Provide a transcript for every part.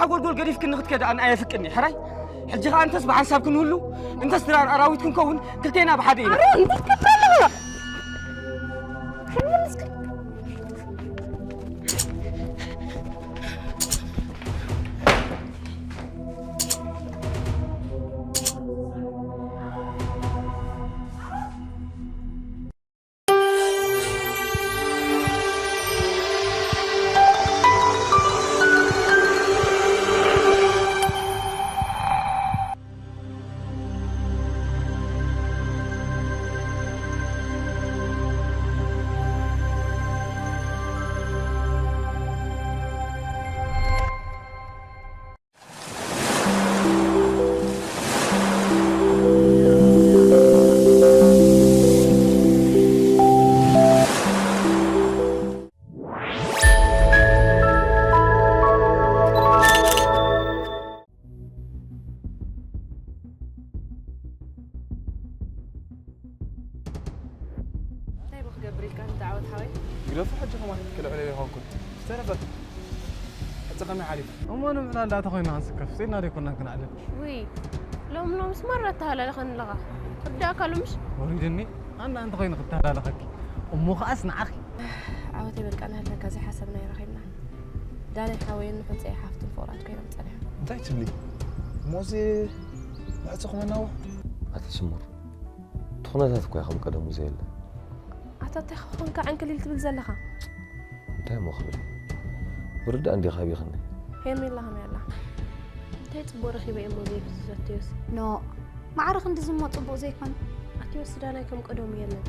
ሓጎልጎል ገዲፍክኒ ክትከዳ ኣነ ኣየፍቅኒ ሕራይ። ሕጂ ኸኣ እንተስ ብሓንሳብ ክንህሉ እንተስ ድራር ኣራዊት ክንከውን ክልቴና ብሓደ ኢና። እንታይ እሞ ክገብር ኢልካ እንተ ዓወት ሓወይ? ግደፉ ሕጂ ከማን ክልዕሎ ይኾንኩን። ዝተረፈ ሕጂ ከመይ ሓሊፉ? እሞ ንምዕላል ደኣ ተኾይና ክንስከፍ፣ ስኢንና ዶ ኣይኮናን ክንዕልል? ውይ፣ ሎም ሎምስ ማራ ኣተሃላልኸኒ ኣለኻ። ክርዳእካ ሎምስ? ወሪድኒ፣ ኣና እንተኾይኑ ክተሃላልኸኪ። እሞ ኸኣስ ንዓኺ። ዓወተይ በቃ ናህለካ ዘይሓሰብናዮ ረኺብና። ዳነይ ሓወይን ንሕንፀይ ሓፍትን ፍቑራት ኮይኖም ጸኒሖም። እንታይ ትብሊ? እሞ እዚ ማዕጾ ክመናውሕ? ኣቲ ስሙር፣ እቲ ኩነታት እኮ እዩ ከም ቀደሙ ዘየለ። ኣታ እንታይ ክኾንካ ዕንክሊል ትብል ዘለኻ? እንታይ እሞ ክብል? ብርዳእ እንዲኻ ኣቢኽኒ። ሄርሜላ ከመይ ኣላ? እንታይ ጽቡቕ ረኺበ እየ እሞ ዘይፍዝዘቶዮስ? ኖ፣ ማዕረ ክንድዚ እሞ ጽቡቕ ዘይኮነ። ኣቲ ወስዳናይ ከም ቀደሙ የለን።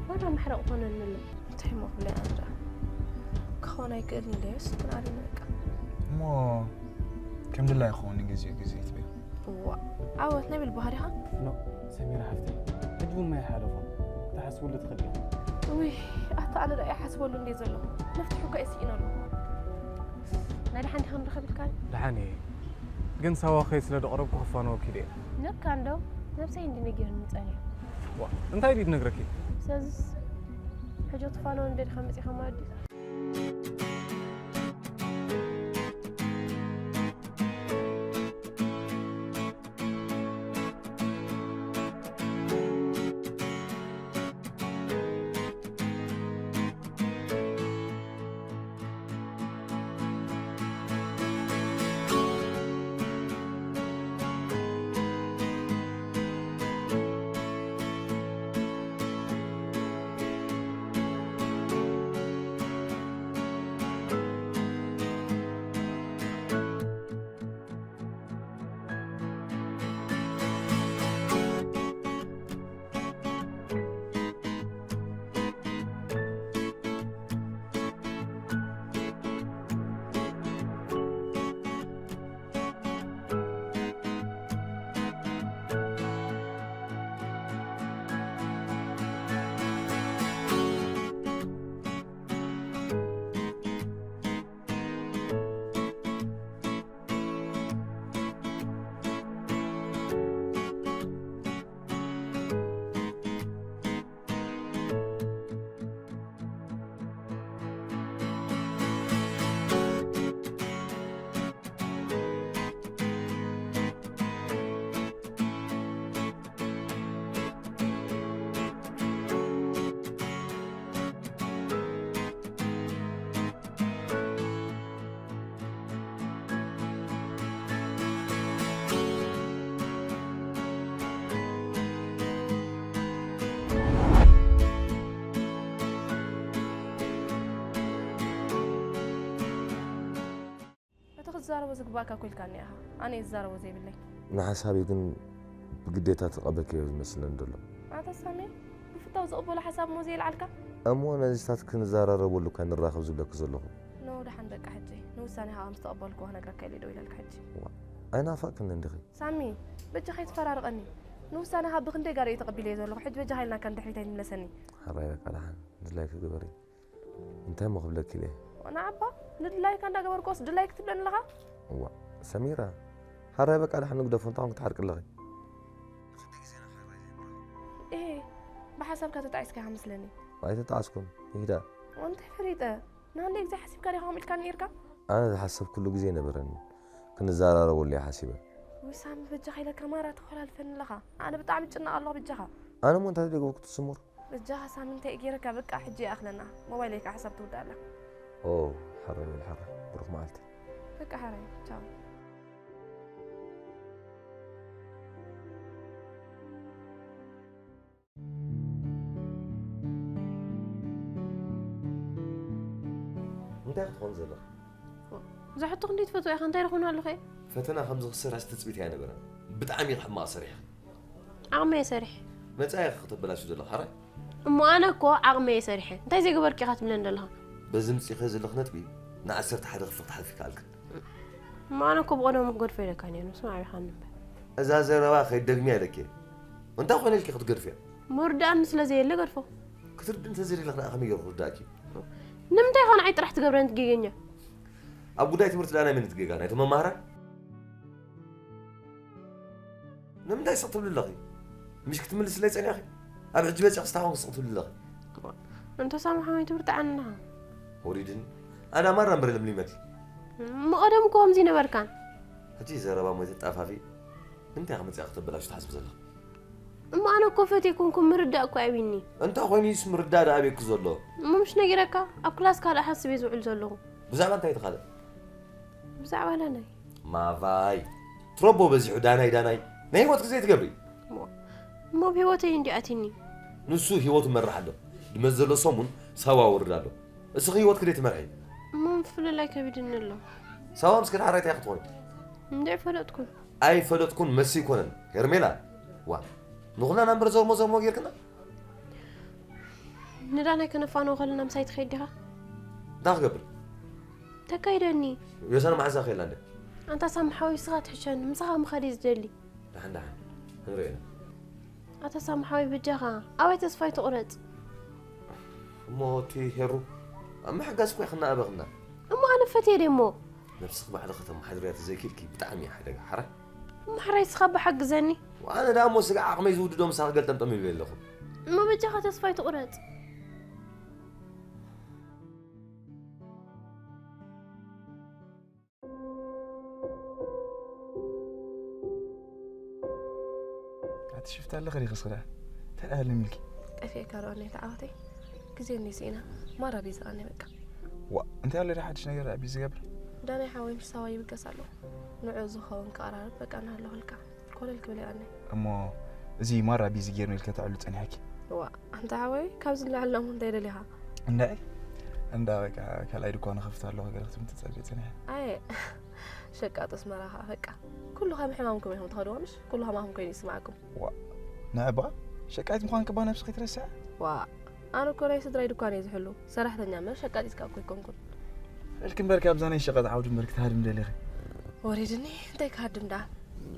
ዋላ መሕረቕ ኮነኒ ኣሎ። እንታይ እሞ ክብለይ ኣነ ደኣ? ክኸውን ኣይክእልን ድዮስ? ክንኣልን በቃ። እሞ ከም ድላይ ክኸውን ግዜ ግዜ ትብል። እዋ፣ ዓወት ናይ ብል ባህሪኻ? ኖ፣ ሰሚራ ሓፍተይ፣ ሕጂ እውን ማይ ሓለፎ። ክትሓስብሉ ትኽእል ኢኻ። ውይ፣ ኣታ ኣነ ደኣ ይሓስበሉ እንድየ ዘለኹ። መፍትሒ እኮ እየ ስኢነ ኣለኹ። ናይ ደሓን ዲኻ ክንረኸብ ኢልካኒ? ደሓን እየ። ግን ሳዋ ክኸይድ ስለ ደቐረብኩ ክፋነወኪ ኢለ እየ። ነካ እንዶ፣ ነብሰይ እንዲ ነጊሩኒ ጸኒሑ። ዋ፣ እንታይ ድዩ ትነግረኪ? ስለዚስ፣ ሕጂ ክትፋነወኒ እንደ ዲኻ መጺኻ ማለት ድዩ? እቲ ክትዛረቦ ዝግባእካ እኮ ኢልካኒ ኢኻ። ኣነ እየ ዝዛረቦ ዘይብለይ። ንሓሳበይ ግን ብግዴታ ተቐበልካዮ ዝመስለኒ ዘሎ። ኣታ ሳሚ፣ ብፍታው ዝቕበሎ ሓሳብ እሞ ዘየልዓልካ? እሞ ነዚታት ክንዘራረበሉ እኳ ንራኸብ ዝብለኪ ዘለኹ። ኖ፣ ደሓን በቃ፣ ሕጂ ንውሳኔኻ ከም ዝተቐበልኩዎ ክነግረካ ኢለ ደው ኢለልካ ሕጂ። ዋ፣ ኣይናፋቅክን እንዲኺ? ሳሚ፣ በጃኻ ኣይትፈራርቐኒ። ንውሳኔኻ ብኽንደይ ጋር እየ ተቐቢለዮ ዘለኹ። ሕጂ በጃኻ ኢልናካ ንድሕሪት ኣይትምለሰኒ። ሕራይ በቃ፣ ደሓን ድላይኪ ግበሪ። እንታይ እሞ ክብለኪ ኢለ? ንዓባ፣ ንድላይካ እንዳገበርኩስ ድላይክ ትብለኒ ኣለኻ? እዋ፣ ሰሚራ፣ ሕራይ በቃ፣ ደሓን ንግደፎ፣ እንታይ ኾንኪ ትሓርቂ ኣለኺ? ኤ፣ ብሓሳብካ ተጣዒስካ ኢኻ መስለኒ። ኣይተጣዓስኩን፣ ይዳ። እንታይ ፈሊጠ? ንሃንደይ ግዜ ሓሲብካ ዲኻ ከምኡ ኢልካኒ ነይርካ? ኣነ ዝሓሰብኩሉ ግዜ ኣይነበረንን። ክንዘራረበሉ እየ ሓሲበ። ውይ ሳሚ፣ በጃኻ ኢለካ ማራ ተኾላልፈኒ ኣለኻ። ኣነ ብጣዕሚ እጭነቕ ኣለኹ በጃኻ። ኣነ እሞ እንታይ ደገበርኩ ትስሙር? በጃኻ ሳሚ፣ እንታይ ገይረካ? በቃ ሕጂ ይኣኽለና። ሞባይለይ ከዓ ሓሳብ ትውዳእ ኣላ። ኦ፣ ሓራይ ወይለ ሓራይ። ብሩኽ መዓልቲ። በቃ ሓራይ፣ ቻው። እንታይ ክትኾን ዘለኻ? ዝሕቶ ክንደይ ትፈትዎ ኢኻ? እንታይ ደኾን ኣለኹ እየ? ፈተና ከም ዝኽስር ኣስ ትጽቢት ኣይነበረን። ብጣዕሚ ኢኻ ሕማቕ ሰሪሕኻ። ዓቕመ እየ ሰሪሐ። መጻኢኻ ከተበላሹ ዘለኻ ሓራይ። እሞ ኣነ እኮ ዓቕመ እየ ሰሪሐ። እንታይ ዘይገበርኪ ኢኻ ትብለኒ ዘለኻ? በዚ ምጺእኺዮ ዘለኺ ነጥቢ ንዓሰርተ ሓደ ክፍሊ ክትሓልፊ ይከኣልክን። እሞ ኣነ እኮ ብቐደሙ ክገድፎ ኢለካ ነይረ። ንሱ ኣዕቢኻኒ እምበር። እዛ ዘረባ ከይትደግምያ ኢለኪ እየ። እንታይ ኾነ ኢልኪ ክትገድፍያ? ምርዳእኒ ስለ ዘየለ ገድፎ። ክትርድእ እንተዘይደለኺ ንዓ ከመይ ገይሩ ክርዳእኪ? ንምንታይ ኢኻ ንዓይ ጥራሕ ትገብረኒ ጌገኛ? ኣብ ጉዳይ ትምህርቲ ደኣ ናይ መን እቲ ጌጋ? ናይቶም መማህራን? ንምንታይ ስቕ ትብሊ ኣለኺ? ምሽ ክትምልስለይ ጸኒሕኺ? ኣብ ሕጂ መጺእኺ ስታኾንክ ስቕ ትብሊ ኣለኺ? እንተ ሳሚ ሓወይ ትብርትዓኒ ኣለኻ። ወሪድኒ። ኣነ ማራ እምበር ለምሊመኪ። እሞ ቀደም እኮ ከምዚ ነበርካን። ሕጂ ዘረባ እሞ ተጣፋፊ። እንታይ ኢኻ መጺኣ ከተበላሹ ትሓስቢ ዘለኺ? እሞ ኣነ እኮ ፈትየኩምኩም ምርዳእ እኮ ኣቢኒ። እንታይ ኮይኑስ ምርዳእ ደኣ ኣበይኩ ዘሎ? እሞ ምሽ ነጊረካ ኣብ ክላስ ካልእ ሓስብ እየ ዝውዕል ዘለኹ። ብዛዕባ እንታይ እቲ ካልእ? ብዛዕባ ዳናይ። ማቫይ ትረቦ በዚሑ ዳናይ ዳናይ ናይ ህይወት ግዜ ትገብሪ። እሞ ብህይወተይ እንዲ ኣቲኒ። ንሱ ህይወቱ መራሕ ኣሎ። ድመት ዘሎ ሰሙን ሳዋ ወርድ ኣሎ። እስኺ ህይወት ክደይ ትመርሒ? እሞ ምፍልላይ ከቢድኒ ኣሎ። ሳዋ ምስ ክድሓር እንታይ ክትኾኒ? እንድዒ ፈለጥኩን። ኣይፈለጥኩን መሲ ይኮነን ሄርሜላ። ዋ ንኹላና እምበር ዘርሞ ዘርሞ ጌርክና። ንዳናይ ከነፋንዎ ከለና ምሳይ ትኸይድ ዲኻ? እንታይ ክገብር? ተካይደኒ። ዮሰን መሓዛ ከይላ እንደ ኣንታ ሳሚ ሓወይ ንስኻ ትሕሸኒ፣ ምሳኻ ምኻድ እየ ዝደሊ። ደሓን ደሓን ክንሪኦ ኢና። ኣታ ሳሚ ሓወይ በጃኻ ኣባይ ተስፋ ኣይትቑረጽ። እሞ እቲ ሄሩ ኣብ ምሕጋዝ እኮ ኢኽና ኣበኽና። እሞ ኣነ ፈትየ ደሞ። ነብስኺ ባዕልኺ ከተመሓድርያ ተዘይኪእልኪ ብጣዕሚ እዩ ሓደጋ ሓራይ። እሞ ሓራይ ንስኻ እባ ሓግዘኒ። ኣነ ደኣ እሞ ስጋዕ ዓቕመይ ዝውድዶ ምሳኺ ገልጠምጠም ኢለ ኣለኹ። እሞ በጃኻ ተስፋ ኣይትቑረጽ። ኣቲ ሽፍታ ኣለኺ ዲኺ እስኺ ደኣ? እንታይ ደኣ ለሚልኪ? ጠፊእካ ዶ ኣነ ተዓወተይ? ግዜ እኒ ስኢና ማራ ቢዚ ኣነ በቃ። ዋእ እንታይ ኣሎ ደኣ ሓድሽ ነገር ደኣ ቢዚ ዝገብር? ዳናይ ሓወይ ምስ ሳዋ ይብገስ ኣሎ። ንዕኡ ዝኸውን ክቐራረብ በቃ እናሃለኹልካ ኮለል ክብል እየ ኣነ። እሞ እዚ ማራ ቢዚ ጌርኒ ኢልኪ ከተዕሉ ጸኒሕኪ? ዋእ ኣንታ ሓወይ ካብዚ ንላዕሊ ናሞ እንታይ ደሊኻ? እንዳዒ እንዳ በቃ ካልኣይ ድኳን እኸፍት ኣለኹ ገለ ክትብል ትጸብየ ጸኒሐ። ኣየ ሸቃጥስ መራ ኸኣ በቃ ኩሉ ከም ሕማምኩም ኢኹም ትኸድዎ ምሽ? ኩሉ ከማኹም ኮይኑ ይስማዓኩም። ዋእ ንዕባ ሸቃይት ምዃንኪ እባ ነብስኺ ትረስዒ። ዋእ ኣነ እኮ ናይ ስድራይ ድኳን እየ ዝሕሉ ሰራሕተኛ እምበር ሸቃጢት ከኣ እኮ ኣይኮንኩን። በልኪ እምበር ካብዛ ናይ ሸቐጥ ዓውዲ እምበር ክትሃድሚ ደሊኺ። ወሪድኒ እንታይ ክሃድም ደኣ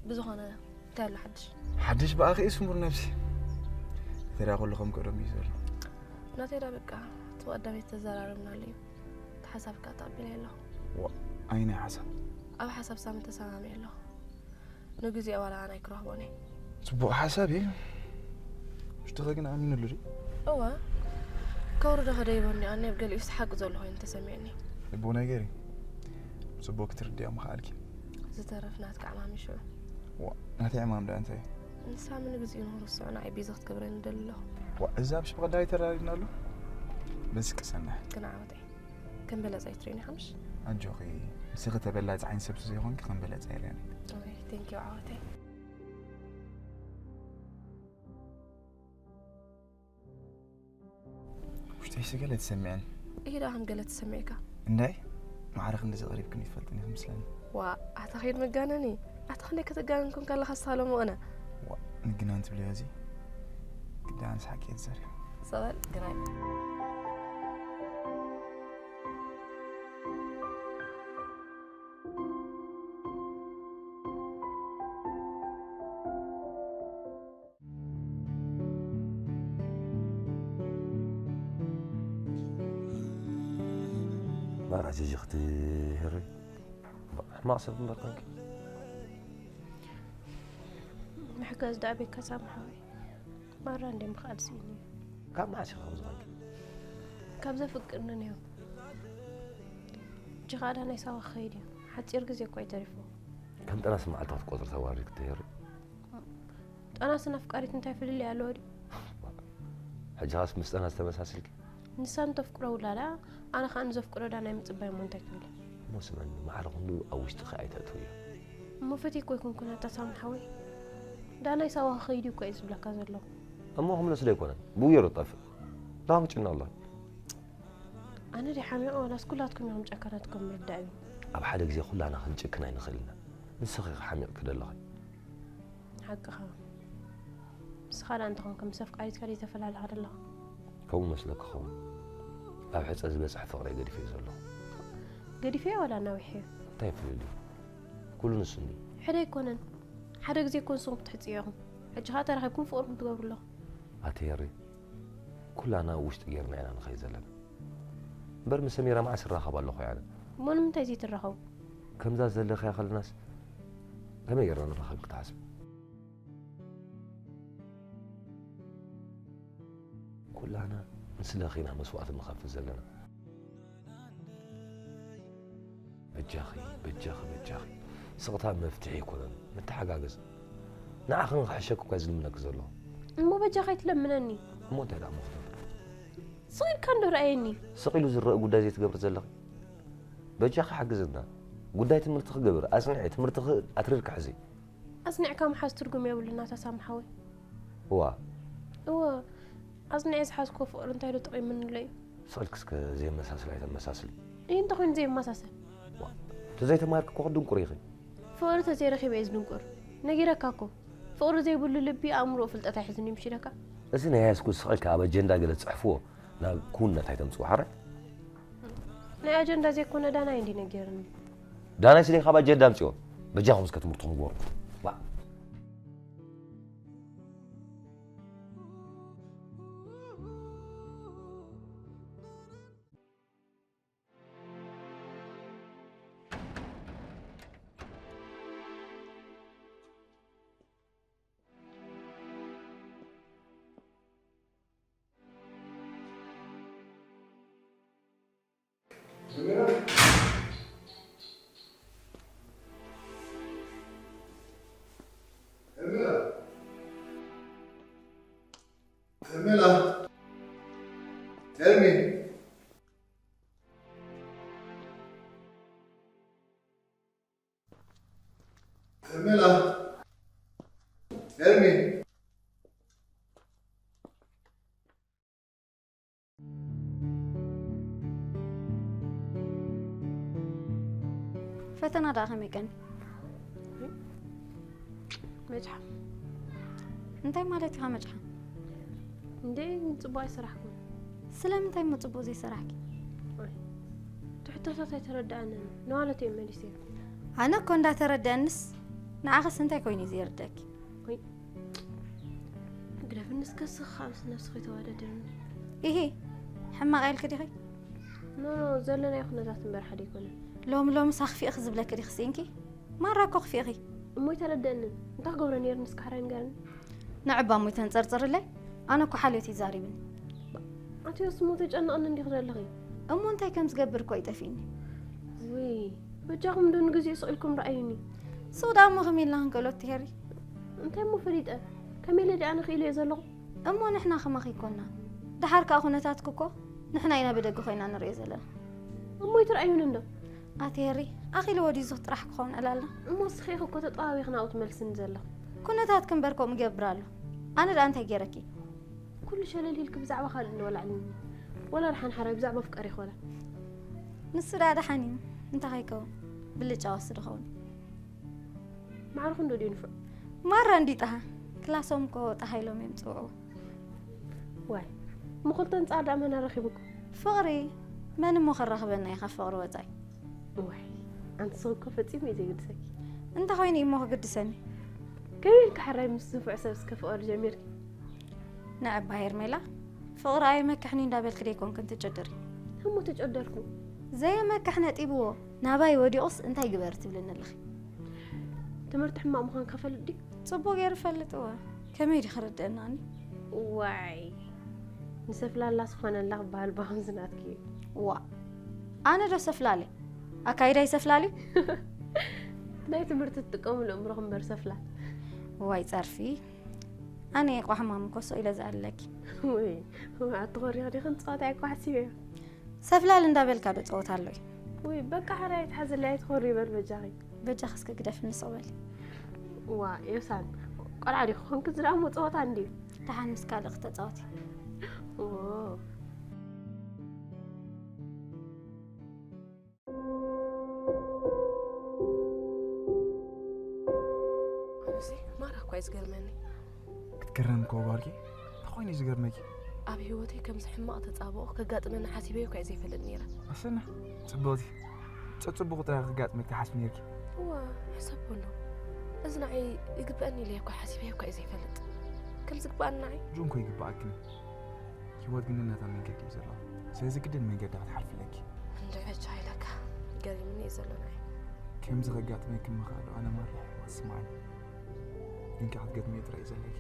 ብዝኾነ እንታይ ኣሎ ሓድሽ? ሓድሽ ብኣኺ እዩ ስሙር ነብሲ። ተዳ ኩሉ ከም ቀደሙ እዩ ዘሎ። ናተይ ዳ በቃ እቲ ቀዳመይቲ ተዘራረብናሉ እዩ። እቲ ሓሳብካ ተቐቢለ ኣለኹ። ዋእ ኣየናይ ሓሳብ? ኣብ ሓሳብ ሳሚ ተሰማሚዐ ኣለኹ። ንግዜኡ ዋላ ኣነ ኣይክረኽቦን እየ። ጽቡቕ ሓሳብ እዩ። ሽትኸ ግን ኣሚንሉ ድዩ? እወ። ከውርዶ ከደይበኒ ኣነ ኣብ ገሊኡስ ሓቂ ዘሎ ኮይኑ ተሰሚዕኒ። ልቦናይ ገይሪ። ጽቡቕ ክትርድያ ምኽኣልኪ። ዝተረፍ ናትካ ዕማም እዩ ሽዑ። ዋእ ናተይ ዕማም ደኣ እንታይ እዩ? ንሳሚ ንግዜኡ ንኽርስዖ ንዓይ ቢዚ ክትገብረኒ እደሊ ኣለኹ። ዋእ እዛ ብሽ ብቐዳይ ተራሪድና ኣሎ። በዚ ቅሰና። ግን ዓወተይ። ከም በለጸ ኣይትርእይኒ ኢኻ ምሽ? ኣጆኺ ንስኺ ተበላጺ ዓይነት ሰብ ተዘይኮንኪ ከም በለጸ ኣይርእያን እየ። ኦይ thank you ዓወተይ። ውሽጠይሲ ገለ ተሰሚዐኒ። እሂ ደኣ ከም ገለ ተሰሚዕካ። እንታይ? ማዕረ ክንድዚ ቀሪብክኒ ትፈልጥኒ ትመስለኒ። ዋእ ኣታ ከይድ መጋነኒ ኣታ ክንደይ ከተጋንን ኮንካ ኣለኻ ንስኻ ሎሚ ቅነ። ዋእ ንግናን ትብልዮ እዚ ግዲ ኣነስ ሓቂ እየ ዝዛረብ። ሰበል ግናይ። ማራ ጂጂ ክትህሪ ሕማቕ ሰብ እምበር ኮንኪ። ምሕጋዝ ደኣ ቤካ ሳሚ ሓወይ ማራ እንደ ምኽኣል ስኢኑ እዩ። ካብ መዓስ ኢኻ ከምዚ ኮንኪ? ካብ ዘፍቅርኒ ነይሩ። ሕጂ ኸኣ ዳናይ ሳዋ ክኸይድ እዩ። ሓጺር ግዜ እኳ እዩ ተሪፍዎ። ከም ጠናስ መዓልታ ክትቆፅር ተዋሪድ ክትሄሪ። ጠናስን ኣፍቃሪት እንታይ ፍልልይ ኣለዎ ድዩ? ሕጂ ኻስ ምስ ጠናስ ተመሳስልኪ? ንሳ እንተፍቅሮ ውላዳ ኣነ ከዓ ንዘፍቅሮ ዳናይ ምፅባይ እሞ እንታይ ትብል? እሞ ስመኒ ማዕረ ክንዱ ኣብ ውሽጥኺ ኣይተእትውዮ። እሞ ፈትየኮ ኣይኮንኩን ኣታ ሳሚ ሓወይ። ዳናይ ሳዋ ክኸይድ እዩ እኮ እዩ ዝብለካ ዘሎ። እሞ ክምለስ ዶ ኣይኮነን? ብኡ ገይሩ ጠፍእ። ላም ጭና ኣሎ። ኣነ ዲ ሓሚቐ ዋላስ ኩላትኩም ኢኹም ጨካናት ከም ምርዳእ እዩ። ኣብ ሓደ ግዜ ኩላና ክንጭክን ኣይንኽእል ኢና። ንስኺ ሓሚቕኪ ደለኺ። ሓቅኻ። ንስኻ ደኣ እንተኾንካ ምስ ኣፍቃሪትካ ደይ ተፈላልኻ ደለኻ? ከምኡ መስለኪ ኸውን። ኣብ ሕፀ ዝበፅሐ ፍቕረይ ገዲፈዮ ዘለኹ። ገዲፈዮ ዋላ ኣናዊሐዮ? እንታይ ፍልልዩ? ኩሉ ንሱ እንዲ። ሕደ ኣይኮነን። ሓደ ግዜ እኮ ንስኹም ክትሕፅዮ ኢኹም። ሕጂ ኸዓ ተራኺብኩም ፍቕርኩም ትገብሩ ኣለኹም። ኣቲ ሄሪ፣ ኩላና ኣብ ውሽጢ ጌርና ኢና ንኸይድ ዘለና። እምበር ምስ ሰሚራ መዓስ እራኸብ ኣለኹ ኣነ? እሞ ንምንታይ ዘይትራኸቡ? ከምዛ ዘለኽያ ከለናስ ከመይ ጌርና ንራኸብ ክትሓስብ? ኩላና ንስለኺ ኢና መስዋእቲ ንኸፍል ዘለና። በጃኺ በጃኺ በጃኺ። ስቕታ መፍትሒ ኣይኮነን። ንተሓጋገዝ። ንዓኺ ንኽሕሸኪ እኳ ዝልምነኪ ዘለኹ። እሞ በጃኻ ኣይትለምነኒ። እሞ እንታይ ደኣ እሞ ክገብር? ስቕ ኢልካ እንዶ ረኣየኒ። ስቕ ኢሉ ዝረአ ጉዳይ ዘይትገብሪ ዘለኺ? በጃኺ ሓግዝና። ጉዳይ ትምህርቲ ክገብር ኣጽንዒ። ትምህርትኺ ኣትሪርኪ ሕዚ። ኣጽኒዕካ ምሓዝ ትርጉም የብሉን ኣታ ሳሚ ሓወይ። እዋ። እወ፣ ኣጽኒዐ ዝሓዝክዎ ፍቕሪ እንታይ ዶ ጠቒሙኒ ኣሎ እዩ? ስቕ ኢልኪ እስከ ዘየመሳስል ኣይተመሳስሊ። እይ እንታይ ኮይኑ ዘየመሳሰል? ተዘይተማሃርኪ እኮ ክትድንቁሪ ኢኺ። ፍቕሪ ተዘይረኺበ እየ ዝድንቁር። ነጊረካ እኮ። ፍቕሪ ዘይብሉ ልቢ ኣእምሮኡ ፍልጠት ኣይሕዝን እዩ ምሽ ኢለካ? እዚ ናይ ያዝኩ ስቕ ኢልካ ኣብ ኣጀንዳ ገለ ትጽሕፍዎ ናብ ክውንነት ኣይተምጽኡ ሓራይ? ናይ ኣጀንዳ ዘይኮነ ዳናይ እንዲ ነጊርኒ። ዳናይ ስለ ካብ ኣጀንዳ ኣምጽኦ በጃኹም እስከ ትምህርትኹም ግበሩ። ዋ። ፈተና ደኣ ከመይ ቀኒ? መጭሓ። እንታይ ማለት ኢኻ መጭሓ? እንዴ ጽቡቕ ኣይሰራሕኩን። ስለምንታይ እሞ ጽቡቕ ዘይሰራሕኪ? ትሕቶታት ኣይተረድኣንን ንማለት እየ መሊሰ። ኣነ እኮ እንዳተረድኣንስ ንዓኽስ እንታይ ኮይኑ እዩ ዘይርደኣኪ? ግደፍኒ እስከ ስኽ ካብ ነብስኺ ተዋዳድርኒ። ኢሂ ሕማቕ ኢልኪ ዲኺ? ኖ ኖ ዘለናዮ ኩነታት እምበር ሓደ ኣይኮነን። ሎሚ ሎምስ ኣኽፊእኺ ዝብለኪ ዲኺ ስኢንኪ? ማራ እኮ ኣኽፊእኺ። እሞ ኣይተረድኣንን። እንታይ ክገብሮ ነይርኒ እስከ ሓራይ ንገርኒ። ንዕባ እሞ ኣይተንጸርጽርለይ። ኣነ እኮ ሓልዮት እዩ ዛሪብኒ። ኣቲ ስሙ ተጨነቕኒ እንዲኺ ዘለኺ። እሞ እንታይ ከም ዝገብር እኮ እዩ ጠፊእኒ። ውይ በጃኹም ዶ ንግዜኡ ስቕ ኢልኩም ረኣዩኒ። ሱቕ ደኣ እሞ ከመይ ኢልና ክንክእሎ ትሄሪ? እንታይ እሞ ፈሊጠ? ከመይ ኢለ ደኣ ንኽኢሎ እየ ዘለኹ? እሞ ንሕና ከማኺ ኣይኮንና። ደሓር ከኣ ኩነታትኪ እኮ ንሕና ኢና ብደገ ኮይና ንርእዮ ዘለና። እሞ ኣይትረኣዩኒ እንዶ? ኣቲ ሄሪ ኣኺልዎ ድዩ ዙኽ ጥራሕ ክኸውን ዕላልና? እሞ እስኺ ኢኺ እኮ ተጠባቢኺ ናብኡ ትመልስኒ ዘለኺ። ኩነታትኪ እምበር ከምኡ ይገብር ኣሎ። ኣነ ደኣ እንታይ ገይረኪ? ኩሉ ሸለል ኢልኪ ብዛዕባ ካልእ እንዶ ወላዕልኒ። ወላ ደሓን ሓራይ ብዛዕባ ኣፍቃሪኺ ወላ። ንሱ ደኣ ደሓን እዩ። እንታይ ከይከውን? ብልጫ ወስድ ኸውን። ማዕርኹ እንዶ ድዩ ንፉዕ? ማራ እንዲ ጠሃ። ክላሶም እኮ ጠሃ ኢሎም እዮም ዝጽውዑ። ዋይ እሞ ክልተ ኣንጻር ደኣ መን ኣረኺቡኩም? ፍቕሪ መን እሞ ከራኽበና እዩ ካብ ፍቕሪ ወጻኢ? ዋይ ኣንቲ ስኺ እኮ ፈጺሙ እዩ ዘይግድሰኪ። እንታይ ኮይኑ እዩ እሞ ክግድሰኒ? ከመይ ኢልኪ ሕራይ ምስ ዝንፉዕ ሰብ እስከ ፍቕሪ ጀሚርኪ? ንዕባ ሄርሜላ ፍቕሪ ኣየመክሕን እዩ እንዳበልኪ ደይኮንክን ትጭድሪ? እሞ ተጨደርኩ። ዘየመክሕ ነጢብዎ ናባይ ወዲቑስ እንታይ ግበሪ ትብልኒ ኣለኺ? ትምህርቲ ሕማቕ ምዃንካ ፈልጥ ድዩ? ጽቡቕ ገይሩ ይፈልጥ እወ። ከመይ ድዩ ክርድአናኒ? ዋይ ንሰፍላላ ዝኾነላ ክበሃል ባኹም ዝናትኪ እዩ። ዋእ ኣነ ዶ ሰፍላለ? ኣካይዳይ ሰፍላል እዩ? ናይ ትምህርቲ ትጥቀምሉ እምብርኽ እምበር ሰፍላል። ዋይ ጸርፊ። ኣነ ቋሕማም ኮሶ ኢለ ዝኣለኪ። ወይ ኣትኾሪኽ ዲኽን ጸዋታ ኣይኳ ሓሲበዮ። ሰፍላል እንዳበልካ ዶ ጸወታ ኣሎይ? ወይ በቃ ሕራይ ትሓዝለይ ኣይትኾሪ በል በጃኺ። በጃኺ እስከ ግደፍኒ ስቕ በሊ። ዋ ዮሳን ቆልዓ ዲኹ ኮንክ ዝደኣ መጸወታ እንድዩ። ደሓን ምስ ካልእ ክተጻወቲ። ኣነሲ ማራ እኳ እዩ ዝገርመኒ። ክትገረም እኮ ጓልኪ እንታይ ኮይኑ እዩ ዝገርመኪ? ኣብ ህይወተይ ከምዚ ሕማቕ ተጻብኦ ከጋጥመኒ ሓሲበዮ እኳ እየ ዘይፈልጥ ነይረ። ኣሰና ጽብቕቲ ጸጽቡቕ ጥራይ ከጋጥመኪ ትሓስቢ ነርኪ። እዋ ሕሰብ በሎ። እዚ ንዓይ ይግበኣኒ ኢለ እኳ ሓሲበዮ እኳ እየ ዘይፈልጥ። ከም ዝግበኣኒ ንዓይ። ጁንኮ ይግበኣክን። ህይወት ግን ነናታ መንገዲ እዩ ዘለዋ። ስለዚ ግድን መንገዳ ክትሓልፊ ኣለኪ። እንድዒ ቻይለካ ገሪምኒ እዩ ዘሎ ንዓይ። ከምዚ ከጋጥመኪ ምኽኣሉ ኣነ ማራ ይሕወስ ስምዓኒ። ግን ከኣ ክትገጥምዮ ጥራይ እዩ ዘለኪ።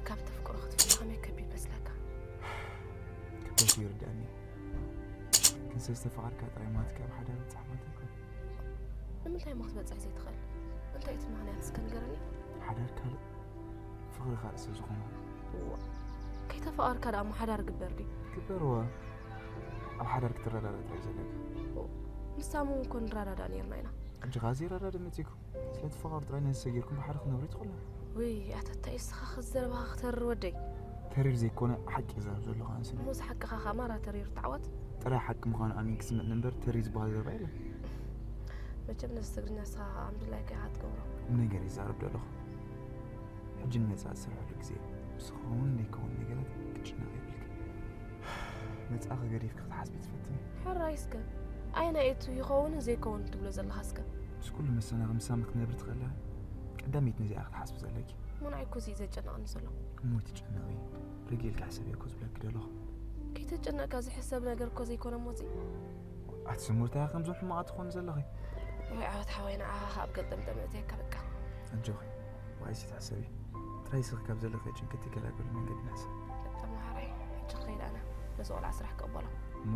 ካብ ተፍቅሮ ክትፍለ ከመይ ከቢድ ይመስለካ? ክብደቱ ይርድኣኒ። ግን ስለዝተፋቐርካ ጥራይ ማለት ካብ ሓዳር ምብጻሕ ማለት ኣይኮነን። ንምንታይ እሞ ክትበጽሕ ዘይትኽእል? እንታይ እቲ ምኽንያት እስከ ንገረኒ? ሓዳር ካልእ ፍቕሪ ካልእ ስለ ዝኾነ። እዋ ከይተፋቐርካ ደኣ እሞ ሓዳር ግበር ድዩ? ግበር እወ። ኣብ ሓዳር ክትረዳዳእ ጥራይ እዩ ዘለካ። ንሳም እውን እኮ ንረዳዳእ ነይርና ኢና። ሕጂ ኸኣ ዘይረዳድእ መጺእኩም። ስለ ትፋቐሩ ጥራይ ነዚ ሰጊርኩም ብሓደ ክትነብሩ ኣይትኽእሉን። ውይ ኣታ እንታይ እስኻ ኸዚ ዘረባኻ ክተርር ወደይ። ተሪር ዘይኮነ ሓቂ እየ ዝዛረብ ዘለኹ ኣነ ስኒ። እሞ እዚ ሓቅኻ ኸኣ ማራ ተሪሩ ተዓወት። ጥራይ ሓቂ ምዃኑ ኣሚንኪ ስምዕኒ እምበር ተሪር ዝበሃል ዘረባ የለን። መቸም ነዚ ትግርኛ ንስኻ ኸኣ ኣምድላይካ ኢኻ ትገብሮ። ቁምነገር እየ ዝዛረብ ዘለኹ። ሕጂ ንመጻኢ ዝሰርሐሉ ግዜ እዩ። ምስ ዝኸውን ዘይከውን ነገራት ክትጭነቒ የብልክን። መጻእኺ ገዲፍኪ ክትሓስቢ ትፈትኒ። ሕራይ እስከ ኣየናይ እቲ ይኸውንን ዘይከውንን ትብሎ ዘለኻ እስከ? ምስ ኩሉ መሰናኺ ምሳኺ ክትነብሪ ትኽእሊ ኢኺ። ቀዳመይቲ ነዚኣ ኢኺ ክትሓስቢ ዘለኪ። እሞ ንዓይ እኮ እዚ እዩ ዘጨንቐኒ ዘሎ። እሞ ኣይትጨነቒ። ርግእ ኢልኪ ሕሰብዮ እኮ ዝብለኪ ዘለኹ። ከይተጨነቕካ ዝሕሰብ ነገር እኮ ዘይኮነ እሞ እዚ። ኣቲ ስሙርታ ኢኺ ከምዞም ሕማቓት ትኾኒ ዘለኺ። ወይ ዓወት ሓወይ ንዓኻ ከኣ ኣብ ገልጠምጠም እእትየካ በቃ። ኣጆኺ። ዋይሲ ትሕሰቢ ጥራይ ስኺ ካብ ዘለኺ ጭንቀት ትገላገሉ መንገዲ ንሕሰብ። በጣም መሓራይ ሕጂ ክኸይድ ኣነ ነዚ ቆልዓ ስራሕ ክቕበሎ። እሞ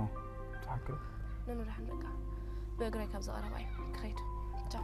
ትሓክር? ነንራሕን በቃ ብእግረይ ካብዚ ቀረባ እዩ ክኸይድ። ቻው።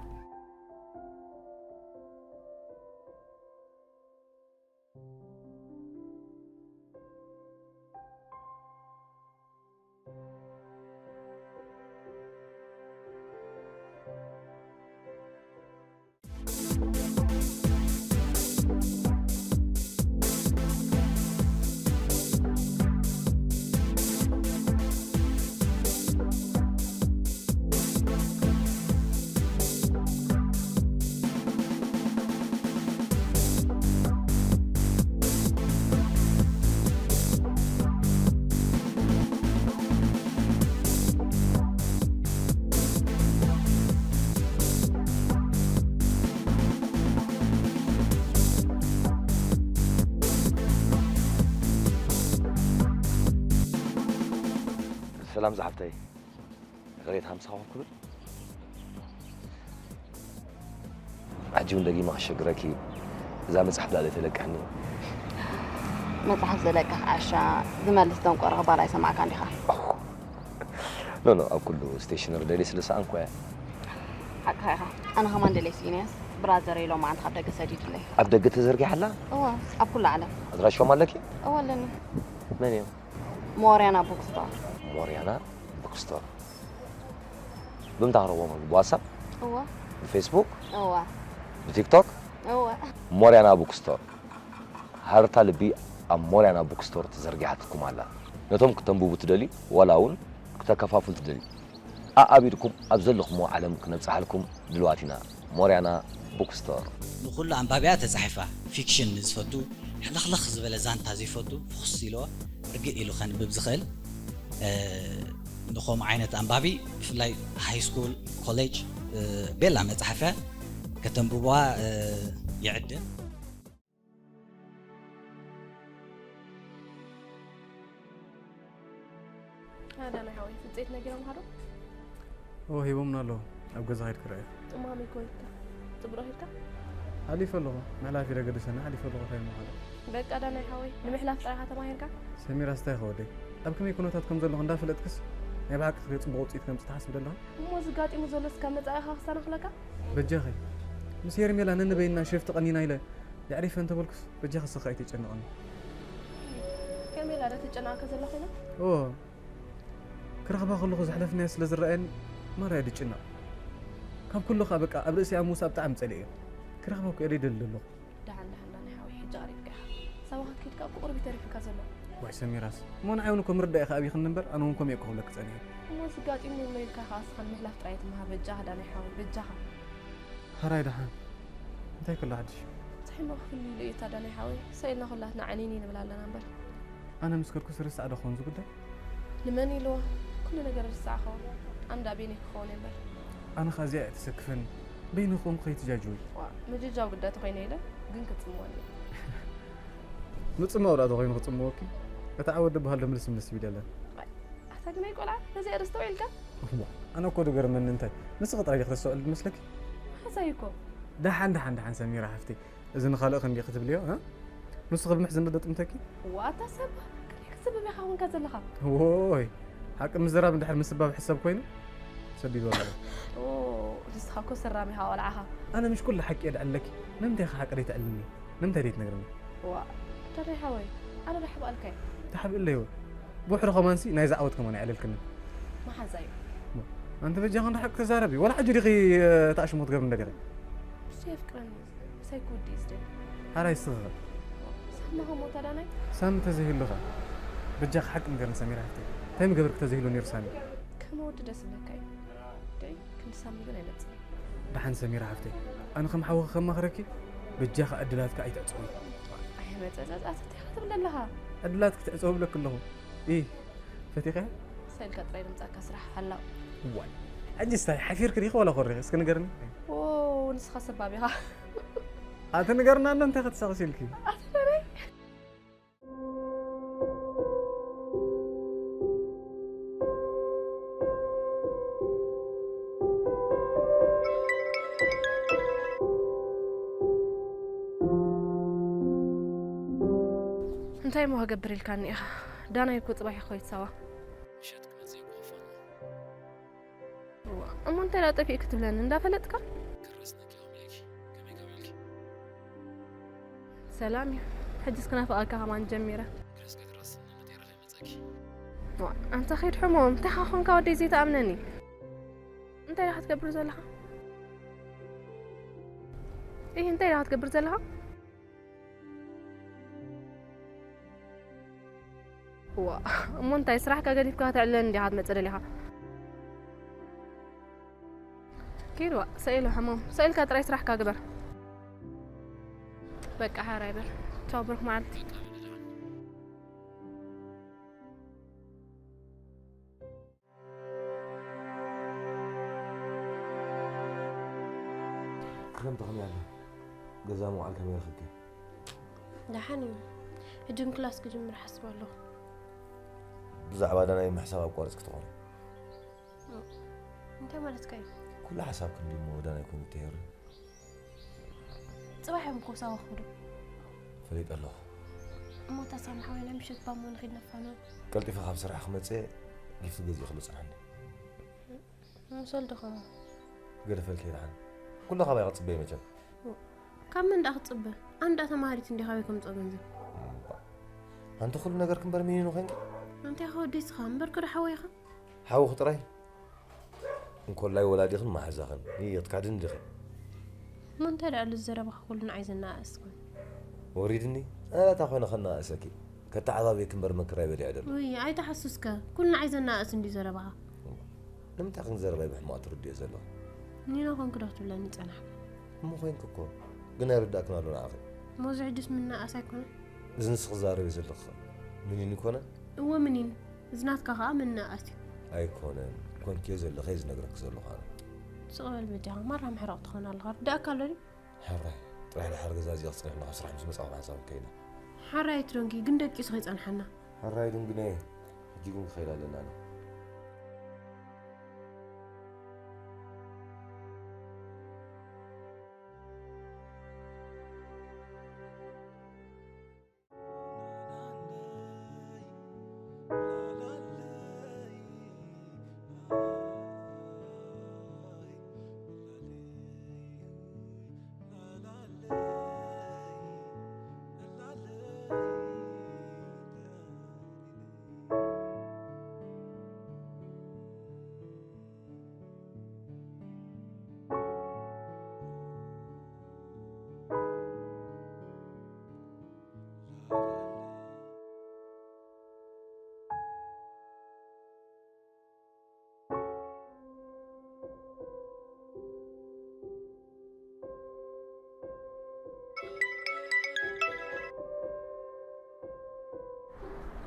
ሰላም ዝሓፍተይ። ሬት ሃምሳ ኮን ክብል ሕጂ እውን ደጊመ ከሸግረኪ እዛ መፅሓፍ ዳኣ ዘይተለቅሕኒ። መፅሓፍ ዘለቅሕ ዓሻ ዝመልስ ደንቆሮ ክባል ኣይሰማዕካን ዲኻ? ኖ ኖ ኣብ ኩሉ ስቴሽነሪ ደልየ ስለ ሰኣንኩ እየ። ሓቅኻ ኢኻ። ኣነ ከማን ደልየ ስኢነያስ ብራዘረይ ሎማዓንቲ ካብ ደገ ሰዲዱለይ። ኣብ ደገ ተዘርጊሓ ኣላ? እወ ኣብ ኩሉ ዓለም። ኣድራሽኦም ኣለኪ? እወ ኣለኒ። መን እዮም? ሞርያና ቡክስቶር። ሞርያና ቡክስቶር። ብምንታይ ክረኽቦም ኣለዉ? ብዋትሳፕ? እወ። ብፌስቡክ? እወ። ብቲክቶክ? እወ። ሞርያና ቡክስቶር። ሃረርታ ልቢ ኣብ ሞርያና ቡክስቶር ተዘርጊሓትልኩም ኣላ። ነቶም ክተንብቡ ትደልዩ ዋላ እውን ክተከፋፍሉ ትደልዩ ኣኣቢድኩም ኣብ ዘለኹምዎ ዓለም ክነብጽሓልኩም ድልዋት ኢና። ሞርያና ቡክስቶር። ንኹሉ ኣንባቢኣ ተጻሒፋ። ፊክሽን ንዝፈቱ፣ ሕልኽልኽ ዝበለ ዛንታ ዘይፈቱ፣ ፍኹስ ኢልዎ ርግእ ኢሉ ከንብብ ዝኽእል፣ ንኸምኡ ዓይነት ኣንባቢ ብፍላይ ሃይስኩል፣ ኮሌጅ፣ ቤላ መጽሓፍ እያ። ከተንብብዋ ይዕድም። ዳናይ ሓወይ ፍጼት ነጊሮምኻ ዶ? እወ ሂቦምና ኣለዉ ኣብ ገዛ ከይድኪ ረኣዮ። እሞ ከመይ ኮንካ? ጽቡቕ ረኺብካ? ሓሊፈ ኣለኹ መሕላፊ ዶ ገደሰኒ ሓሊፈ ኣለኹ እንታይ እሞ ካልእ። በቃ ዳናይ ሓወይ ንምሕላፍ ጥራይ ኢኻ ተማሂርካ? ሰሚራስ እንታይ ኢኺ ወደይ ኣብ ከመይ ኩነታት ከም ዘለኹ እንዳፈለጥክስ ናይ ብሓቂ ክትሪኦ ጽቡቕ ውጽኢት ከምጽእ ትሓስብ ደለኻ? እሞ እዚ ጋጢሙ ዘሎ እስካብ መጻኢ ኢኻ ክሰናኽለካ? በጃኺ፣ ምስ ሄርሜላ ነንበይንና ሸፍቲ ቀኒና ኢለ የዕሪፈ እንተበልኩስ፣ በጃኺ እስኺ ኣይተጨንቕኒ። ሄርሜላ ዶ ተጨናቕካ ዘላ ኮይና? እዎ፣ ክረኽባ ከለኹ ዘሕለፍናዮ ስለ ዝረኣየኒ ማራ እየ ዝጭነቕ። ካብ ኩሉ ኸኣ በቃ ኣብ ርእሲኣ ምውሳእ ብጣዕሚ ጸሊኤዮ። ክረኽባ እኮ እየ ደይደሊ ዘለኹ። ደሓን ደሓን ዳናይ ሓወይ፣ ሕጂ ቀሪብካ ኢኻ። ሳዋ ክትከይድ ከኣ ብቑሩብ እዩ ተሪፉካ ዘሎ። ዋይ ሰሚራስ፣ እሞ ንዓይ እውን እኮ ምርዳእ ኢኻ ኣብይኽኒ እምበር፣ ኣነ እውን ከምኡ እየ እኮ ክብለኪ ጸኒሐ። እሞ እዚ ጋጢሙ ኣሎ ኢልካ ኢኻ እስኻ ንምሕላፍ ጥራይ ትመሃር። በጃኻ ዳናይ ሓወይ፣ በጃኻ። ሕራይ ደሓን፣ እንታይ ከሎ ሓድሽ? ጥሒኑ ክፍሊ ኢሉ እዩ እታ ዳናይ ሓወይ። ሰኢልና ኩላትና ዕንይንይ ንብል ኣለና እምበር። ኣነ ምስ ከድኩስ ርሳዕ ዶ ክኸውን እዚ ጉዳይ? ንመን ኢልዋ? ኩሉ ነገር ርሳዕ ክኸውን። ኣንዳ ቤኒ ክኸውን እየ እምበር። ኣነ ኸኣ እዚኣ እያ ተሰክፈኒ። በይንኹም ከይትጃጅዊ። ዋ፣ ምጅጃው ግዳ ተኾይነ ኢለ፣ ግን ክጽምወኒ። ምጽማው ደኣ ተኾይኑ ክጽምወኪ? እቲ ዓወት ዝበሃል ዶ ምልስ ምልስ ይብል የለን? ኣታ ግናይ ቆልዓ፣ ነዚኣ ዶ ኣስተውዒልካ? እዋ፣ ኣነ እኮ ዝገርመኒ እንታይ፣ ንስኺ ጥራይ ዲኺ ተስተውዕሊ ዝመስለኪ? ሓሳይ እኮ። ደሓን፣ ደሓን፣ ደሓን ሰሚራ ሓፍተይ፣ እዚ ንኻልእ ክንዲ ክትብልዮ፣ እ? ንስኺ ብምሕዝነት ዶ ጥምተኪ? ዋታ ሰብ፣ ከመይ ክትስብብ ኢኻ ኮንካ ዘለኻ? ዎይ፣ ሓቂ ምዝራብ እንድሕር ምስባብ ሕሰብ ኮይኑ፣ ሰዲድዎ ኣለኹ። ኦ፣ ንስኻ እኮ ሰራም ኢኻ ቆልዓኻ። ኣነ ምሽ ኩሉ ሓቂ እየ ደዕለኪ፣ ንምንታይ ኢኻ ሓቂ ደይተዕልኒ? ንምንታይ ደይትነግርኒ? ዋ፣ ተረይ ሓወይ፣ ኣነ ዶ ሓብኣልካ እየ? ተሓብእለይ ወይ? ብውሕዱ ከማንሲ ናይዚ ዓወት ከማን ኣይዕለልክንን። መሓዛ እዩ። ኣንቲ በጃኺ እንዳ ሓቂ ተዛረቢ፣ ዋላ ሕጂ ዲኺ፣ እ፣ ተኣሽሞ ትገብሪ እንዳ ዲኺ? እሱ የፍቅረኒ እዩ። ምሳይ ክውድእ እዩ ዝደሊ። ሓራይ ስኽኸ? ሳማ ኸሞ ታዳናይ? ሳሚ ተዘይህሉኻ? በጃኺ ሓቂ ንገርኒ ሰሚራ ሓፍተይ። እንታይ ምገበርኪ ተዘይህሉ ነይሩ ሳሚ? ከመወዲ ደስ ዝብለካ እዩ። ደይ፣ ክንዲ ሳሚ ግን ኣይመጽእን። ደሓን ሰሚራ ሓፍተይ፣ ኣነ ከም ሓውኺ ከማኽረኪ፣ በጃኺ ዕድላትኪ ኣይትዕጽዊ። ኣይ መጸጸጻት እንታይ ኢኻ ትብል ዘለኻ? ዕድላት ክትዕጽዊ እብለኪ ኣለኹ። ኢ፣ ፈቲኺ? ሰልካ ጥራይ ድምጻካ ስራሕ ሓላው። ዋይ፣ ሕጂስ እንታይ ሓፊርኪ ዲኺ ዋላ ኮሪኺ? እስኪ ንገርኒ። ኦ፣ ንስኻ ሰባብ ኢኻ። ኣቲ ንገርና እንዶ እንታይ ክትሳቕሲ ኢልኪ? ኣቲ በለይ። እንታይ እሞ ክገብር ኢልካኒ ኢኻ? ዳናይ እኮ ጽባሕ ይኾይት ሳዋ። ምሸት ክመጽእ እየ ብኸፋ። እዋ፣ እሞ እንታይ ደኣ ጠፊእኪ ትብለኒ እንዳፈለጥካ? ክረስነኪ ኢኹም ኢለኪ። ከመይ ካብ ኢልኪ? ሰላም እዩ። ሕጅስ ክናፍቐካ ከማን ጀሚረ። ግደስ ከትረስኒ መጤረ ከይመጸኪ። ዋ፣ ኣንታ ከይድ ሕሞም፣ እንታይ ኻ ኾንካ ወደይ ዘይትኣምነኒ? እንታይ ዲኻ ትገብር ዘለኻ? እህ፣ እንታይ ዲኻ ትገብር ዘለኻ? ዋ፣ እሞ እንታይ ስራሕካ ገዲፍካ ከተዕልለኒ እንዲኻ ትመጽእ ደሊኻ? ኪድ ዋ፣ ሰኢሉ ሕሞም፣ ሰኢልካ ጥራይ ስራሕካ ግበር። በቃ ሓራይ በል። ቻው ብሩክ መዓልቲ። ክረምቲ ከመይ ኣሎ? ገዛ ምውዓል ከመይ ረኺብኪ? ደሓን እዩ። ሕጂ ግን ክላስ ክጅምር ሓስብ ኣለኹ። ብዛዕባ ዳናይ ምሕሳብ ኣቋሪጽኪ ትኾኒ። እንታይ ማለትካ እዩ? ኩሉ ሓሳብኪ እንድዩ እሞ ዳናይ ኮይኑ እተሄሪ። ጽባሕ እዮም እኮ ሳዋ ክኸዱ። ፈሊጠ ኣለኹ። እሞ እታ ሳሚ ሓወይ ናይ ምሸት ባሞ ንኺድ ነፋንዎ። ቀልጢፈ ካብ ስራሕ ክመጽእ ጊፍቲ ገዚእክሉ ጽንሓኒ። ምሰል ድኸሙ። ገደፈልኪ ደሓን። ኩሉ ካባይ ክጽበ እዩ መቸም። ካብ መን ደኣ ክትጽበ? ኣነ ደኣ ተማሃሪት እንዲ ካበይ ከምጽኦ ገንዘብ? እምባ። ኣንቲ ኩሉ ነገር ክንበር ሚኒኑ ኮይንኪ? ኣንታይ ኢኻ ወደይ ስኻ? እምበር ከዶ ሓወይ ኢኻ? ሓውኺ ጥራይ? እንኮላይ ወላዲኽን መሓዛኽን። ይየትካድን ዲኺ? እሞ እንታይ ደኣ ኣሎ ዘረባኻ ኩሉ ንዓይ ዘነኣእስ ኮን? ወሪድኒ? ኣታ ኮይነ ከነኣእሰኪ። ከተዓባብየኪ እምበር መከራይ በሊዐ ደሎ። ውይ፣ ኣይትሓስስከ። ኩሉ ንዓይ ዘነኣእስ እንድዩ ዘረባኻ። ንምንታይ ክንዘረባይ ብሕማቕ ትርድዮ ዘለኹ? ኒኖ ኮንክ ዶ ክትብለኒ ጸናሕካ? እሞ ኮይንክ እኮ። ግን ኣይርዳእክን ኣሎ ንዓኺ። እሞ እዚ ሕጅስ ምንኣስ ኣይኮነን? እዚ ንስኺ ትዛረብዮ ዘለኺ ምኒን ይኮነን? እወ ምኒን። እዚ ናትካ ከኣ ምንኣስ እዩ። ኣይኮነን። ኮንክዮ ዘለኺ እየ ዝነግረኪ ዘለኹ ኣነ። ስቕ በል በጃኻ። ማራ ምሕራቕ ትኾን ኣለኻ። ርዳእካ ኣሎ ድዩ? ሕራይ፣ ጥራሕ ድሓር ገዛ እዚኣ ክጽንሕ ኣለኻ፣ ስራሕ ምስ መጻኹ ብሓንሳብ ከይና። ሕራይ ትደንጊ፣ ግን ደቂሱ ከይጸንሓና። ሕራይ ድንግነ፣ ሕጂ ግን ክኸይድ ኣለና ኣነ።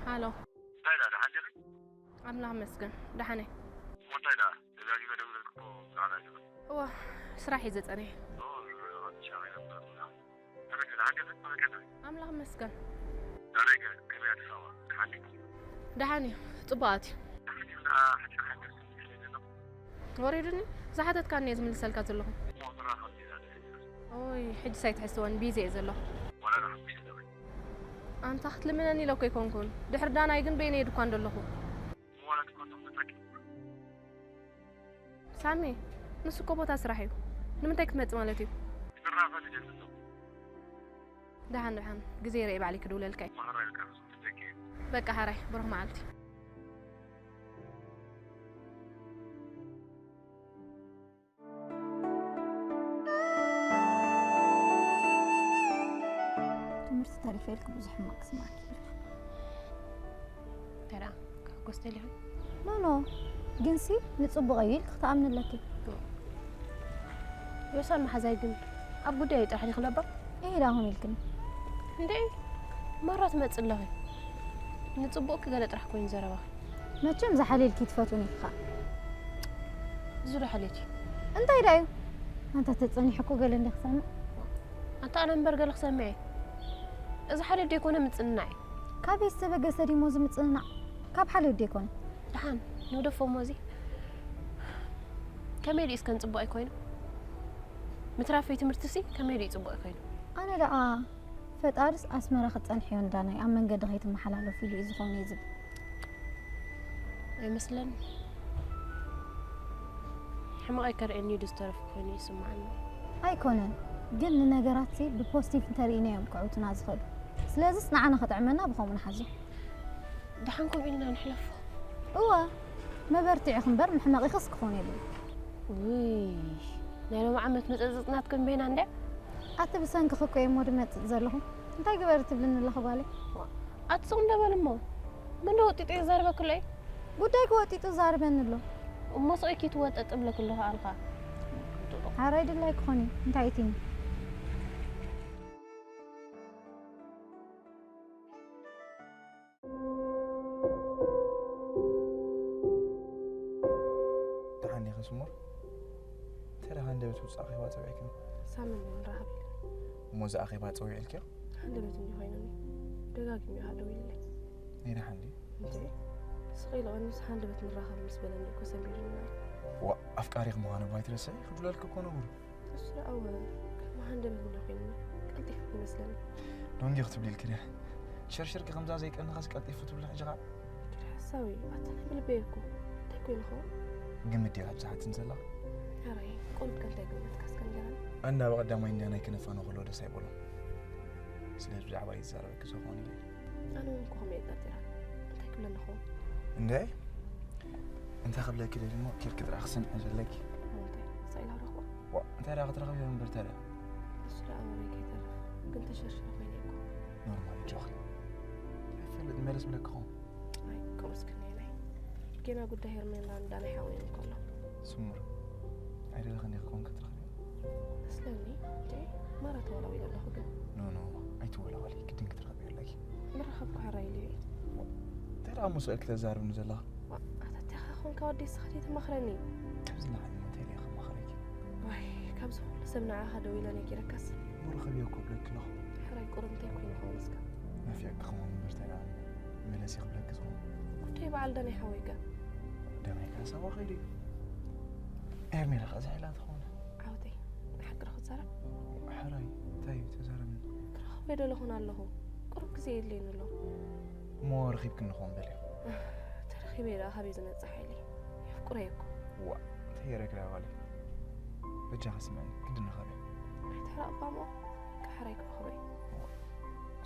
ሃሎ። እንታይ ደኣ፣ ደሓን ዲኺ? ኣምላኽ መስገን፣ ደሓን እየ። እሞ እንታይ ደኣ፣ ደጋጊመ ደውለልኪ እኮ፣ ብርሃን ኣይገበን። እዋ፣ ስራሕ እየ ዘጸንሐ። ኦ፣ ዝረኸብ ሻቕ ነበር፣ ብርሃን። ከመይ ከ፣ ደሓን ዲኺ? ከመይ ከ? ኣምላኽ መስገን። ዳናይ ከ፣ ከመይ ኣዲስ ኣበባ? ደሓን ዲኺ? ደሓን እዩ፣ ጽቡቓት እዩ። ደሓን እዩ፣ ደኣ፣ ሕጂ ደሓን ዲኺ? ስለ ዘሎ። ወሪዱኒ? ዝሓተትካኒ እየ ዝምልሰልካ ዘለኹ። እሞ፣ ብራኸ፣ ቢዛ ደስ ይብል። ኦይ፣ ሕጂ ሳይትሕስወን፣ ቢዚ እየ ዘለኹ። ዋላ ንሓሙሽተ ደቒቕ። ኣንታ ክትልምነኒ ኢለ እኮ ኣይኮንኩን። ድሕሪ ዳናይ ግን በይነይ እየ ድኳን ዘለኹ። ዋላ ትኮን መጣቂ። ሳሚ፣ ንሱ እኮ ቦታ ስራሕ እዩ። ንምንታይ ክትመጽእ ማለት እዩ? ብራኸ፣ ልደት ኣሎ። ደሓን፣ ደሓን። ግዜ ርእየ ባዕለይ ክድውለልካ እየ። ማዕረ ኢልካ፣ ትደቂ። በቃ፣ ሓራይ፣ ብሩኽ መዓልቲ። ትምህርቲ ተሪፈ ኢልክ ብዙሕ ሕማቕ ክስማዕኪ ኢልክ። እንታይ ደኣ፣ ክሕጎስ ደሊኹ? ኖ፣ ኖ፣ ግንሲ ንጽቡቕ እዩ ኢልክ ክትኣምኒ ኣለኪ። ዮሳን መሓዛይ ግን ኣብ ጉዳይ ጥራሕ ዲኺ ነበር? እሄ፣ ደኣ ኹን ኢልክኒ። እንዴ፣ ማራ ትመጽእ ኣለኺ። ንጽቡቕኪ ገለ ጥራሕ ኮይኑ ዘረባኺ። መቸም ዝሓልየልኪ ትፈትውኒ ኢኻ። እዚ ዶ ሓልዮት እዩ? እንታይ ደኣ እዩ? ኣንታ ተጸኒሑ እኮ ገለ እንደ ክሰምዕ። ኣንታ ኣነ እምበር ገለ ክሰምዕ እየ። እዚ ሓልዮት ደይኮነ ምጽንናዕ እዩ። ካበይ ዝተበገሰ ድዩ እሞ እዚ ምጽንናዕ? ካብ ሓልዮት ደይኮነ። ደሓን ንግደፎ እሞ እዚ። ከመይ ድዩ እስከ ንጽቡቕ ኣይኮይኑ? ምትራፈይ ትምህርትሲ ከመይ ድዩ ጽቡቕ ኣይኮይኑ? ኣነ ደኣ ፈጣሪስ ኣስመራ ክትጸንሕዮ እንዳናይ ኣብ መንገዲ ከይትመሓላለፉ ኢሉ እዩ ዝኾነ እዩ ዝብል። ኣይመስለኒ። ሕማቕ ኣይከርእየኒ እዩ ዝተረፍኩ ኮይኑ ይስምዓኒ። ኣይኮነን፣ ግን ንነገራትሲ ብፖዚቲቭ እንተርኢናዮም ክዕውቱና ዝኸዱ። ስለዚስ ንዓና ክጥዕመና ብኸምኡ ንሓዞ። ደሓን ከምኡ ኢልና ንሕለፎ። እወ፣ መበርትዒኺ እምበር መሕመቒኽስ ክኾን የብሉን። ውይ፣ ናይ ሎሚ ዓመት መጸጸጽ ናትክን በይና እንድያ። ኣቲ ብሰንክኺ እኮ እየ እሞ ድመጽእ ዘለኹ። እንታይ ግበሪ ትብልኒ ኣለኺ ጓለይ? ኣቲ ስቕ እንደ በል እሞ። ምን ዶ ወጢጡ ይዛረበኪ ኣሎ እዩ? ጉዳይኪ ወጢጡ ዛርበኒ ኣሎ። እሞ ስቕ ኢልኪ ትወጠጥ እብለኪ ኣለኹ ኣነ ኸኣ። ሓራይ ድላይ ክኾን እዩ። እንታይ ኢትኒ? ደሓን ዲኺ ስሙር? እንታይ ደኣ ሃንደበት ውጻእ ኣኼባ ጸዊዕክኒ? ሳሚ እሞ ንራኸብ ኢሉ። እሞ እዚ ኣኼባ ጸዊዑልኪ? ሃንደበት እንዲ ኮይኑኒ። ደጋጊሙ እዩ ደዊሉለይ። ናይ ደሓን ድዩ? እንዴ፣ ስቕ ኢሉ ቀኒሱ ሃንደበት ንራኸብ ምስ በለኒ እኮ ሰንቢዱኒ። ዋእ፣ ኣፍቃሪኺ ምዃኑ እባ ኣይትረስዒ፣ ክድውለልኪ እኮ ነግሩ። እሱ ደኣ እወ፣ ከም ሃንደበት እንዲ ኮይኑኒ። ቀልጢፉ ይመስለኒ። ዶንጊ ክትብሊ ኢልኪ ድያ? ሸርሽርኪ ከምዛ ዘይቀንኻስ ቀልጢፉ ትብሊ ሕጂ ኸኣ? ኪድ ሓሳዊ፣ ኣታ ናይ ብልበይ እኮ። እንታይ ኮይኑ ኸውን? ግምት ድያ ኣብዛ ሓትኒ ዘላ? ሕራይ፣ ቁሩብ ከ እንታይ ግምትካ እስከ ንገረኒ? ኣና ብቐዳማይ እንዳ ናይ ክነፋነኹ ዶ ደስ ኣይበሎ። ስለዚ ብዛዕባ እዩ ዝዛረበኪ ዝኾነ ኢለ። ኣነ እውን እኮ ከመይ እየ ጠርጢራ? እንታይ ክብለኒ ኸውን? እንደ እንታይ ክብለኪ ደሊ እሞ፣ ኬድኪ ጥራሕ ክሰምዒ ዘለኪ። እንታይ? ሳኢላ ረኽቦ? ዋ፣ እንታይ ደኣ ክትረኽቢ እምበር ታዲያ? እሱ ደኣ ወረይ ከይተርፍ፣ ግን ተሸርሽረ ኮይነ እኮ። ኖርማል፣ ጆኺ። ኣይፈልጥ፣ መለስ ብለኪ ኸውን። ኣይ፣ ከምኡስ ክንየናይ። ጌና ጉዳይ ሄርሜላ እንዳ ናይ ሓወይ እንከሎ። ስሙር፣ ኣይደለኽን ዲኺ ክኾን ክትረኽብዮ? መስለኒ፣ እንዴ፣ ማራ ተወላዊለ ኣለኹ ግን። ኖ፣ ኖ፣ ኣይትወላወሊ፣ ግድን ክትረኽብዮ ኣለኪ። ምርኻብ እኮ ሕራይ ኢሉ እዩ። እንታይ ደኣ እሞ ስእልኪ ተዛርብኒ ዘለኻ? ዋ፣ ኣታ እንታይ ኾንካ ወዲ እስኻ ዘይትመኽረኒ? ካብዚ ንላዕሊ እንታይ ኢለ ክመኽረኪ? ዋይ፣ ካብዚ ኩሉ ሰብ ንዓኻ ደው ኢለ ነጊረካስ። እሞ ርኸብዮ እኮ ብለኪ ኣለኹ። ሕራይ ቁሩብ እንታይ ኮይኑ ይኸውን እስከ? ናፊቕኪ ክኸውን እምበር እንታይ ደኣ መለሲ ክብለኪ ዝኸውን። ጉዳይ በዓል ዳናይ ሓወይ ከ? ዳናይ ከ ሓሳቡ ከይዱ እዩ። ሄርሜላ ከ ዘሒላ ትኸውን። ዓወተይ፣ ንሓቂ ዶ ክትዛረብ? ሕራይ፣ እንታይ እዩ? ተዛረብኒ። ክረኽቦ ኣይደለኹን ኣለኹ። ቁሩብ ግዜ የድልየኒ ኣሎ። እሞ ረኺብክኒ ክኸውን በልዮ። ተረኺበ ደኣ ካበይ ዝመጽእ ሓይሊ? የፍቅሮ እየ እኮ። ዋእ፣ እንታይ ገይረኪ ደኣ ጓለይ? በጃኺ ስምዕኒ፣ ግድን ንኸብዮ። ኣይትሕረቕ እባ እሞ፣ ካሕራይ ክረኽቦ እየ።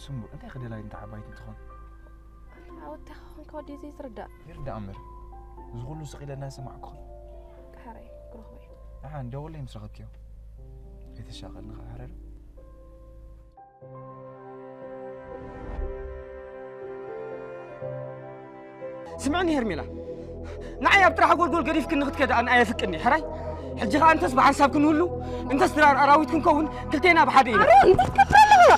ስምቡር፣ እንታይ ክደላይ እንተ ዓባይቲ እንትኾን? ኣታ ዓወትካ ኾንካ ወዲ ዘይትርዳእ። ይርዳእ እምበር፣ እዚ ኩሉ ስቕ ኢለ እናሰማዕኩ። ካሕራይ ክረኽቦ እየ። ደሓን ደውለይ ምስ ረኸብክዮ። ከይተሻቐልኒ ከዓ ሕረር። ስምዕኒ ሄርሜላ፣ ንዓይ ኣብ ጥራሕ ጎልጎል ገዲፍክኒ ክትከዳ ኣነ ኣየፍቅኒ፣ ሕራይ? ሕጂ ኸኣ እንተስ ብሓንሳብ ክንህሉ፣ እንተስ ድራር ኣራዊት ክንከውን፣ ክልቴና ብሓደ ኢና። ኣረ፣ እንታይ ትገብር ኣለኻ?